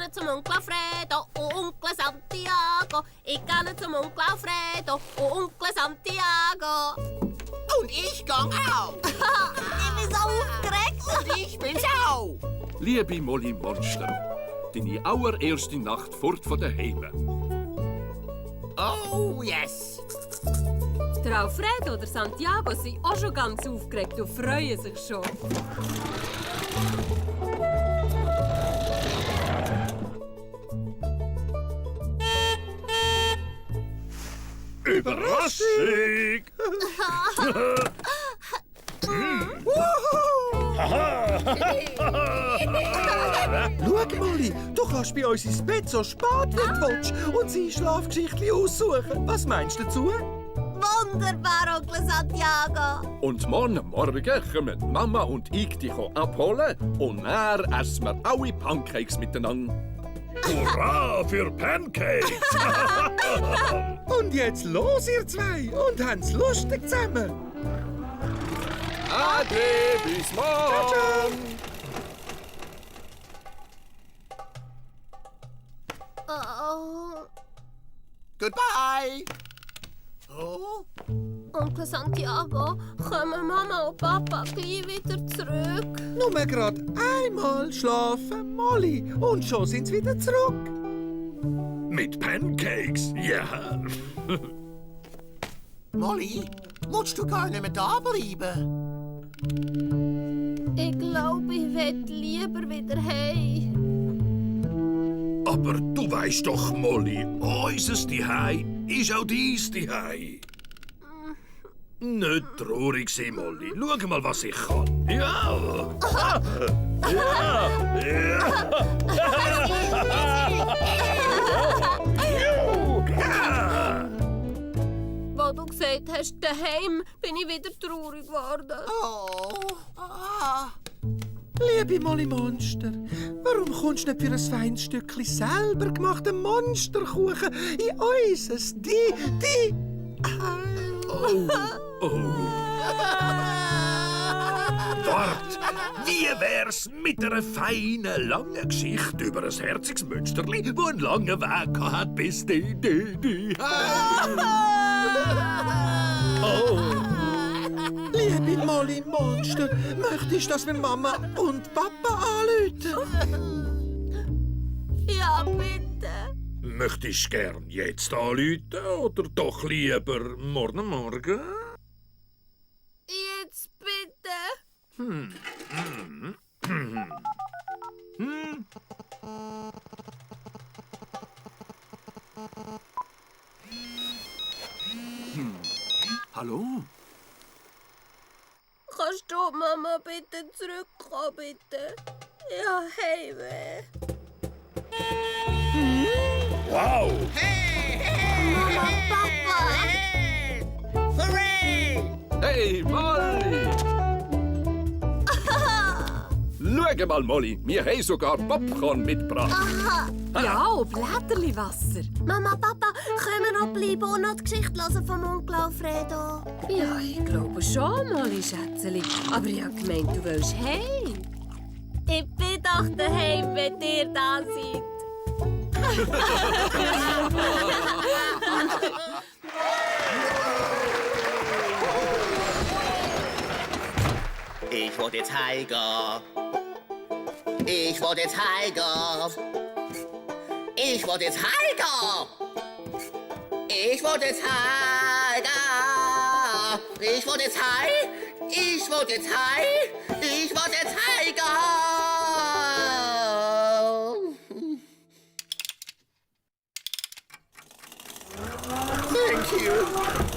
gehe zum Onkel Alfredo und Onkel Santiago. Ich gehe zum Onkel Alfredo und Onkel Santiago. Und ich gang auch. Ich bin so aufgeregt. Und ich bin's auch. Liebe Molly Monster, deine allererste Nacht fort von daheim. Oh, yes. Der Alfredo oder Santiago sind auch schon ganz aufgeregt und freuen sich schon. Überraschung! Schau, Molly, du kannst bei uns ins Bett so spät wie du willst und sie Schlafgeschichten aussuchen. Was meinst du dazu? Wunderbar, Onkel Santiago. Und morgen kommen Mama und ich dich abholen und dann essen wir alle Pancakes miteinander. Hurra für Pancakes! Und jetzt los, ihr zwei, und habt's lustig zusammen. Ade, bis morgen! Oh, Goodbye. Oh, Onkel Santiago, kommen Mama und Papa gleich wieder zurück? Nur gerade einmal schlafen, Molly, und schon sind sie wieder zurück. Mit Pancakes, ja. Molly, willst du gar nicht mehr da bleiben? Ich glaube, ich will lieber wieder heim. Aber du weißt doch, Molly, unser Zuhause ist auch dein Zuhause. Nicht traurig sein, Molly. Schau mal, was ich kann. Ja! Wo du gesagt hast, daheim, bin ich wieder traurig geworden. Oh, ah. Liebe Molly Monster, warum kommst du nicht für ein feines Stückchen selber gemachten Monsterkuchen in unseres, die... Wart, wie wär's mit einer feinen, langen Geschichte über ein herziges Münsterli, das einen langen Weg hat bis die. Liebe Molly Monster, möchtest du, dass wir Mama und Papa anrufen? Ja, bitte. Möchtest du gern jetzt anrufen oder doch lieber morgen? Jetzt bitte. Hallo? Kannst du Mama bitte zurückkommen, bitte? Ja, Heimweh. Wow! Mama, Papa. Hey! Hooray! Hey, Molly! Schau mal, Molly, wir haben sogar Popcorn mitgebracht. Ja, und Blätterliwasser. Mama, Papa, können wir noch bleiben und noch die Geschichte hören vom Onkel Alfredo? Ja, ich glaube schon, Molly Schätzeli. Aber ich habe gemeint, du willst heim. Ich bin doch daheim, wenn ihr da seid. Ich will jetzt heimgehen. Ich will jetzt heimgehen. Ich will jetzt heimgehen. Ich will jetzt heimgehen. Ich will jetzt heim. Ich will jetzt heim. Ich will jetzt heimgehen. Thank you.